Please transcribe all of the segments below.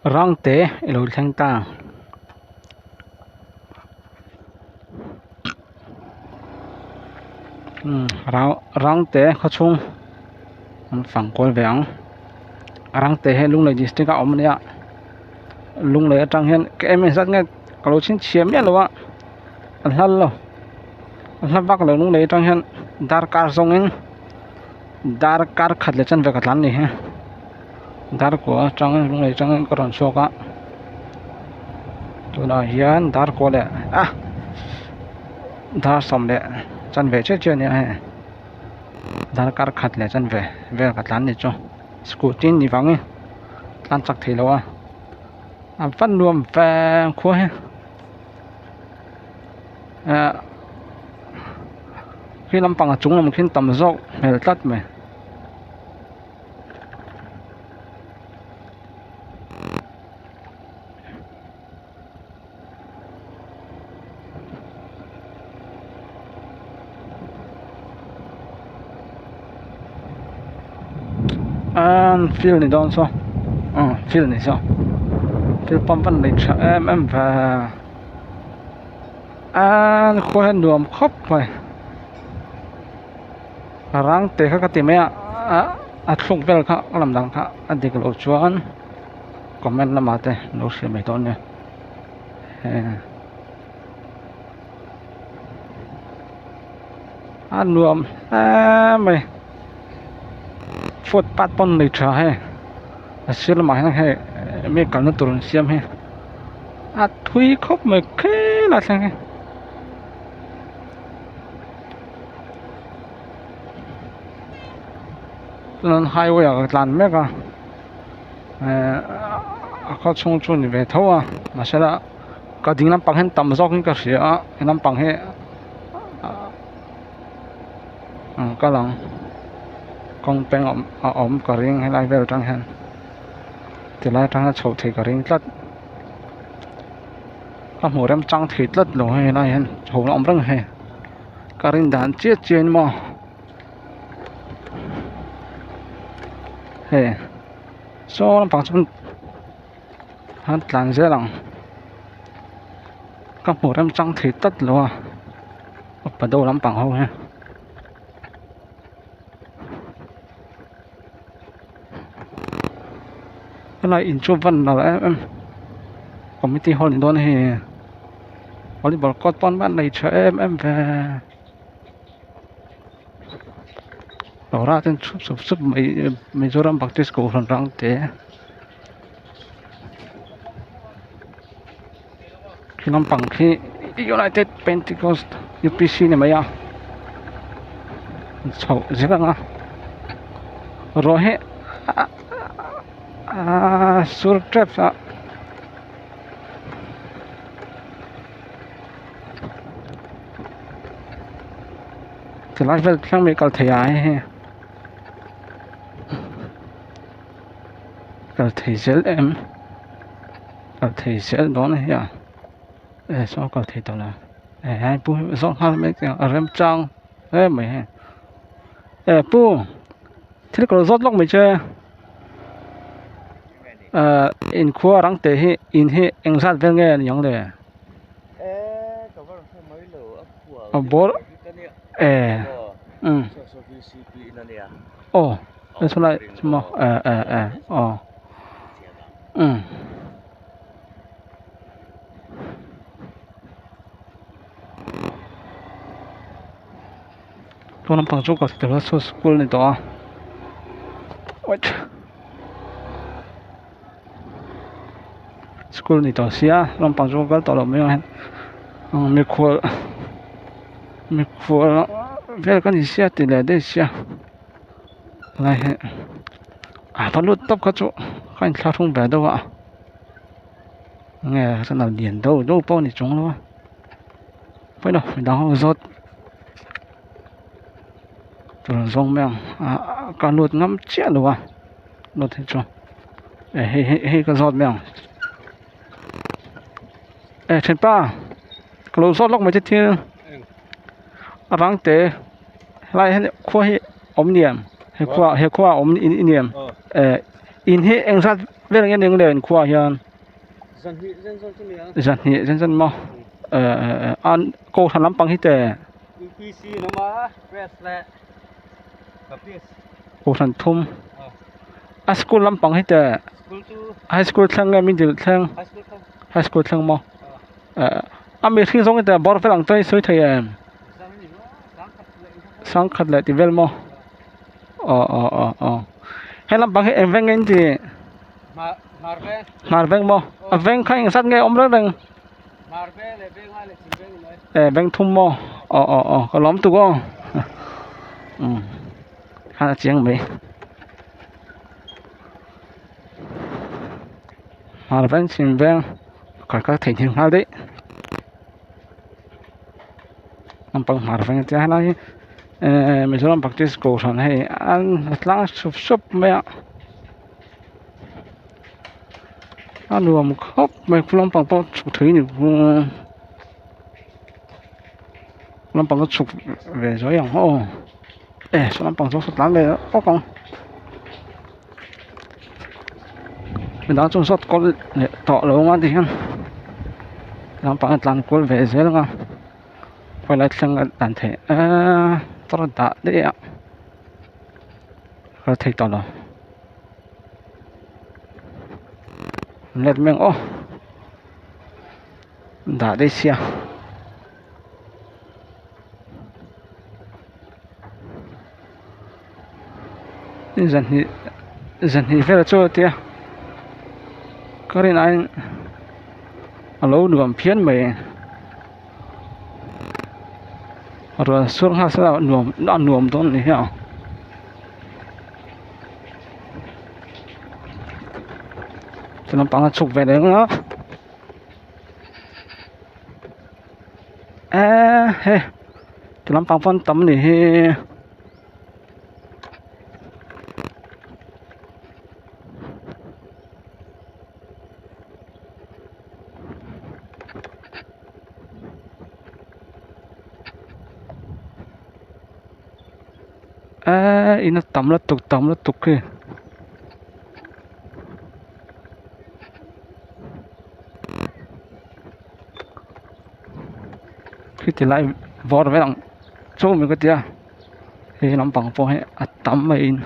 Rangte i lo thleng ta. Rangte khawchhung an fang kual ve ang Rangte hi Lunglei district a awm a nia Lunglei atang hian ka em em zat nge ka lo chhinchhiah miah lo a a hla lo a hla vak lo Lunglei atang hian darkar zawngin darkar khat leh chanve ka tlan a ni hi darkua atangin Lunglei atangin ka rawn chhuak a tunah hian darkua leh ah dar sawm leh chanve chiah chiah a nia hei darkar khat leh chanve vel ka tlan ni chu scooty ni vangin tlan chak theih loh a a va nuam veng khua hi ah khi lampang a chung lam khi tam zawk hmel tlat mai. An field ni dawn saw aw field ni saw field pump an nei tha em em ve an khua hian nuam khawp mai rang te kha ka ti mai a a thluk vel kha ka lam dan kha a dik loh chuan comment lamah te lo hrilh mai dawn nia a nuam em mai footpath pawn nei tha hei a sir lamah hian hei mi kalna tur an siam hi a thui khawp mai khilai thleng hi. Chuan highway ah ka tlan mek a ehh a khaw chhung chu a ni ve tho a mahsela ka ding lampang hian tam zawk in ka hria a he lampang hi an kal ang kawng peng a awm ka ring helai vel atang hian tilai atang hian a chhoh theih ka ring tlat ka hmu rem chang thei tlat lo hei helai hian chho a awm reng hei ka rin dan chiah chiah in maw hei saw lampang chuan an tlan zel ang ka hmu rem chang thei tlat lo a upa deuh lampang ho hi. Helai in chu van nalh em em committee hall ni dawn a hei volleyball court pawn van nei tha em em ve lora ten chhup sup sup mai Mizoram Baptist kohhran rang te khi lampang khi United Pentecost U_P_C ni mai a chhoh zel ang a ruah hi ahh sur tep a. Tilai vel thleng mai kal thei a hei hi kal thei zel em kal thei zel dawn a hia e saw kal thei tawh lo e hei pu zawng nghal mai teh ang a remchang hle mai hei e pu thil ka lo zawt lawk mai che ah inkhua rang teh hi in hi engzat vel nge ni ang le. A bawr e umm aw chulai chu maw e e e aw umm tun lampang chu ka school a ni tawh a wait. School ni tawh sia lampang chu kal tawh loh mai ang hian mikhual mikhual vel ka ni sia ti leh daih sia helai hi a va lut tawp kha chu ka inthlahrung ve deuh a enge chuan a lian deuh deuh pawh a ni chuang lo a pawilo midang ho zawt tur an zawng mai ang ah ka lut ngam chiah lo a. Lut hi chu eh hei hei hei ka zawt mai ang eh thianpa ka lo zawt lawk mai che thil a rang te helai hian khua hi awm ni em he khua he khua a awm i ni em eh In hi eng zat vel nge ning le in khuaah hian zahnih zen zawn maw eh an kohhran lampang hi teh kohhran thum a school lampang hi teh high school thleng nge middle thleng high school thleng maw eh a mihring zawng hi teh bawr vel ang chuan i sawi thei em sangkhat leh ti vel maw. Aw aw aw aw he lampang hi eng veng nge in ti hmar veng maw a veng kha engzat nge awm reng reng e veng thum maw aw aw aw ka lawm tuk aw umm khan a chiang mai hmar veng chhim veng kal kal thei hnim nghal daih lampang hmar veng a tia helai hi. Ehh Mizoram Baptist Kohhran hei an tlang sup sup mai a a nuam khawp mai khu lampang pawh chhuk thei ni lampang a chhuk ve zuai ang aw eh saw lampang chu saw tlan ve pawp ang midang chuan sawt kawl leh tawh lo ang a tihian lampang a tlan kual ve zel ang a. Khawi lai thleng a dan theih eee tawr dah daih a kal thei tawh lo let mai ang aw dah daih sia zan hnih zan hnih vel chu a tia ka rin aiin a lo nuam phian mai. Ruah sur nghal sela nuam a nuam dawn a ni hi a chu lampang a chhuk ve leh ang a eee hei ti lampang pawn tam a ni hi. Eee in a tam lutuk tam lutuk khi khi ti lai vawr vel ang chu mi ka tia hei lampang pawh hi a tam mai in.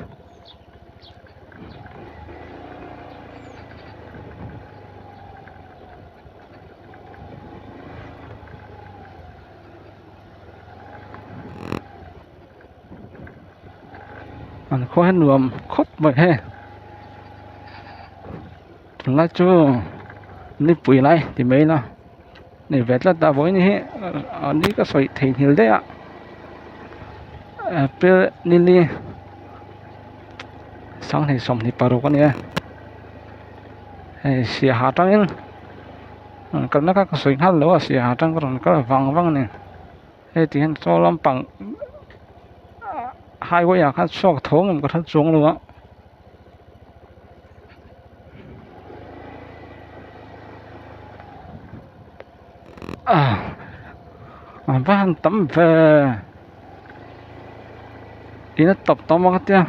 An khua hi nuam khawp mai hei tunlai chu nipui lai ti mai ila ni ve tlat a vawiin hi ni ka sawi theihnghilh daih a april nili sanghnih 26 a nia hei siaha atangin rawn kalna kha ka sawi nghal lo a siaha atang ka rawn kal vang vang a ni hei ti hian chaw lampang highway ah khan chhuak tho ang em ka hre chuang lo a. A va han tam ve in a tawp tawm ang a tia.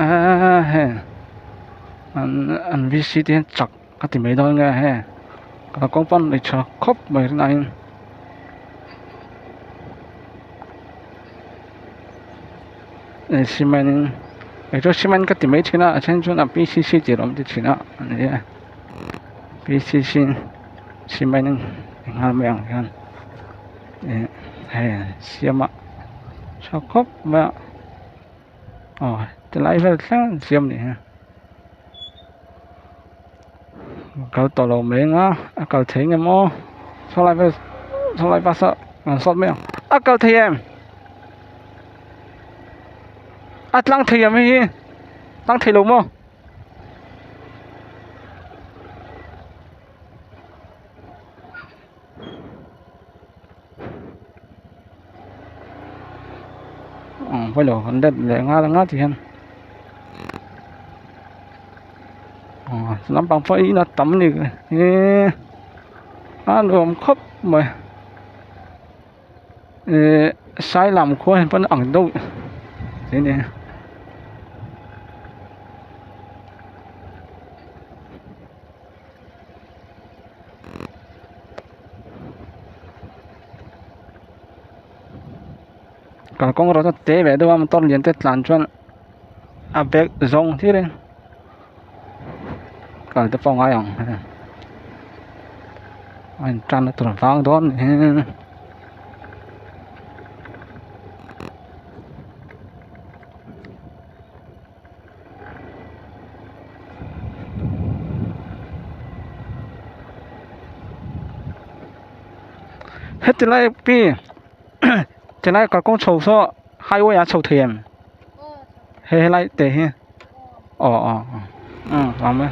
Aaa hei an an v c te hian chak a ti mai dawn nge hei kalkawng pawh an nei tha khawp mai rin aiin. Cement in kei chu cement ka ti mai thin a a then chuan a p c c tih rawng an ti thin a ani e p c c cement in nghal mai ang hian ih hei siam a tha khawp mai a aw tilai vel thleng an siam a nih hi kal tawh lo mai ang a a kal thei ngem aw sawlai vel sawlai bus ah an sawt mai ang a kal thei em. A tlang thei ang hei hi tlang thei lo maw? Aw pawilo kan let leh nghal anga ti hian aw lampang pawh hi a tam a ni he a nuam khawp mai ehh sailam khua hi pawn ang deuh te ni. Kalkawng erawh chu te ve deuh a motor lian te tlan chuan a bag zawng hlir in kal te pawh a ngai ang a in tan na tur vang dawn a ni. Heti lai pi tilai kalkawng chho saw highway ah chho thei em he helai te hi aw aw aw awm e.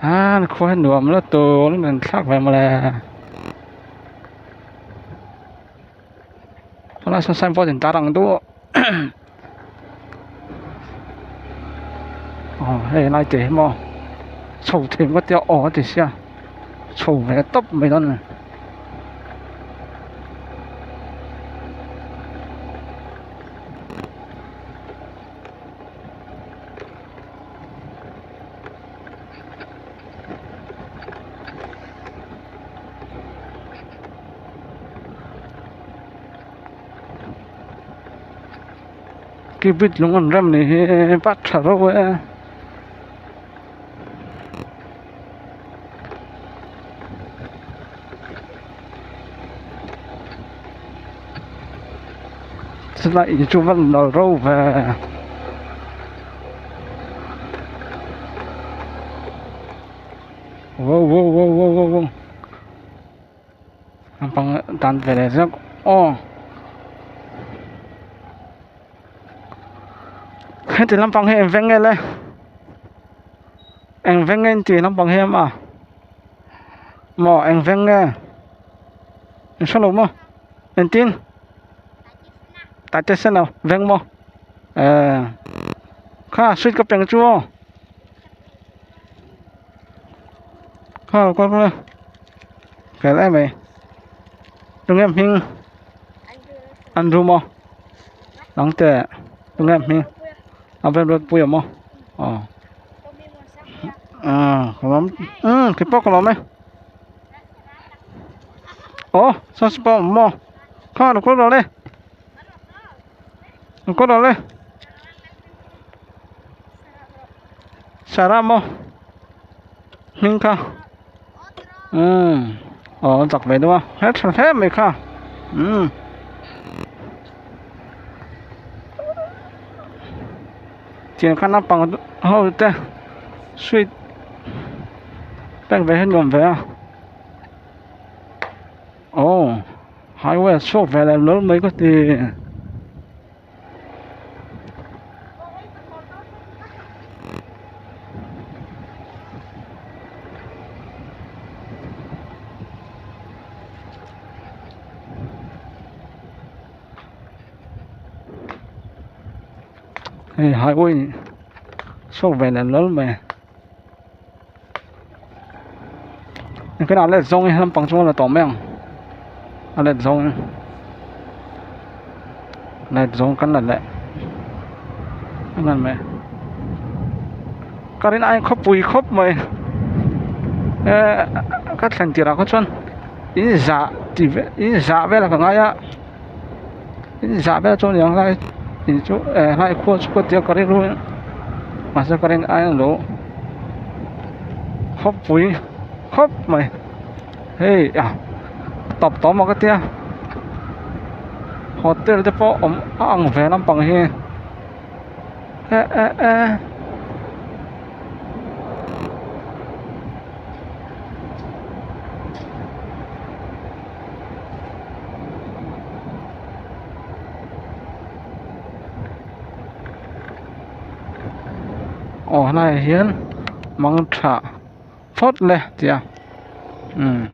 A khua hi nuam la tur a rawn thlak ve mawle tunah sawn signboard in tar ang duh aw hei lai te hi maw chho thei ngawt tia aw a ti sia chho ve tawp mai dawn a ni. Khi bridge lung an rem ni hi vak tha reuh e. Chulai in chu van lo ro ve. Wow wow wow wow wow wow. Nampang dan ve leh zeuh aw. Heti lampang hi eng veng nge le? Eng veng nge in tih lampang hi a maw eng veng nge? In hre lo maw? Engtin? Taite sen a veng maw? Eh kha sweet ka peng chu aw. Kha lo kal kal fel em mai tunge hming Andrew maw nangte tunge hming a vel vel pui awm aw aw ah ka lawm umm kei pawh ka lawm e aw saw pawh awm maw kha lo kal rawh le lo kal rawh le. Sarah maw hming kha umm aw a chak ve deuh a he tha hle mai kha umm tiang kha naupang ho te sweet pek ve hi nuam ve a aw highway a chhuak ve leh lawlh mai ka ti. Hei highway chhuak ve leh lawlh mai engtin a let zawng hi lampang chu a la tawh mai ang a let zawng let zawng kan la leh engan mai ka rin aiin khawpui khawp mai eh ka thlen tirh ah kha chuan in zah tih vel in zah vel ah ka ngai a in zah vel chu a ni ang lai in chu eh lai khua chu ka tia ka rilru in mahse ka rin aiin alo khawpui khawp mai hei ah tawp tawh maw ka tia hotel te pawh awm a ang ve lampang hi. E e e. Aw helaiah hian mang tha phawt le tia umm.